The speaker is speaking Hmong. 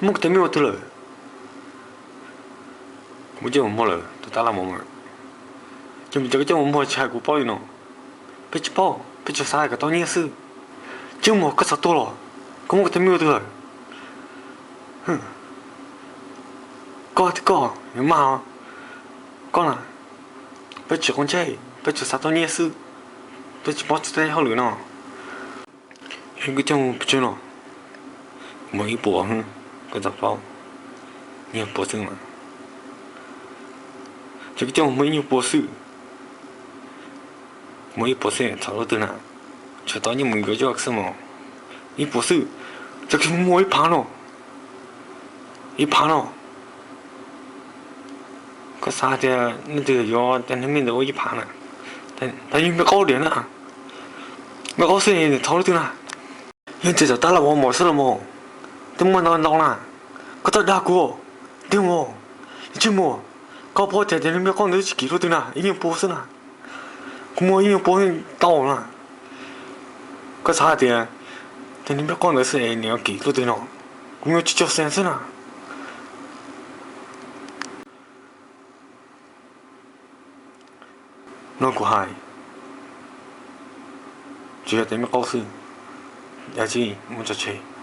Muab kuv tus me nyuam ua twg lawm? Kuv muab coj mus muag lawm, tus tab laj mov. Ces mus cov koj coj mus muag tsis hais kuv paub li no. Peb tsis paub, peb tsuas xav kom tau nyiaj xwb. Tsis muag koj txhob tuag los, koj muab kuv tus me nyuam ua twg lawm? Koj tias koj yuav maj, koj na, peb tsis quav ntsej, peb tsuas xav tau nyiaj xwb, peb tsis paub txog tej hauj lwm no. Koj coj mus pes tsawg no? Muag ib puas, koj txhob paub, ib nyuag puas xwb mas. Ces koj coj mus muag ib nyuag puas xwb. Muag ib puas xwb txhob tuag na, tsuas tau nyiaj mus nkawd coj xwb mas. Ib puas xwb, txhob muag ib phav no, ib phav no. Koj xav tias leej twg yuav cov niag me ntawd ua ib phav na? Tab yog me qaub diam na, me qaub xwb nws thov leej twg na? Yog tias cov tab laj mov mos xwb los mas, twb muaj ntau ntau na. Koj txhob dag kuv, tig mus, tsis muag. Koj paub tias cov niag me qaub ntawd tsis kim leej twg na, ib nyuag puas xwb na. Kuv muag ib nyuag puas tau na. Koj xav hais tias cov niag me qaub ntawd xwb es nws yuav kim leej twg no? Kuv nyuam tsis tso xees xwb na. No kuv hais, tsuas yog tej me qaub xwb, dab tsi muab tso tseg.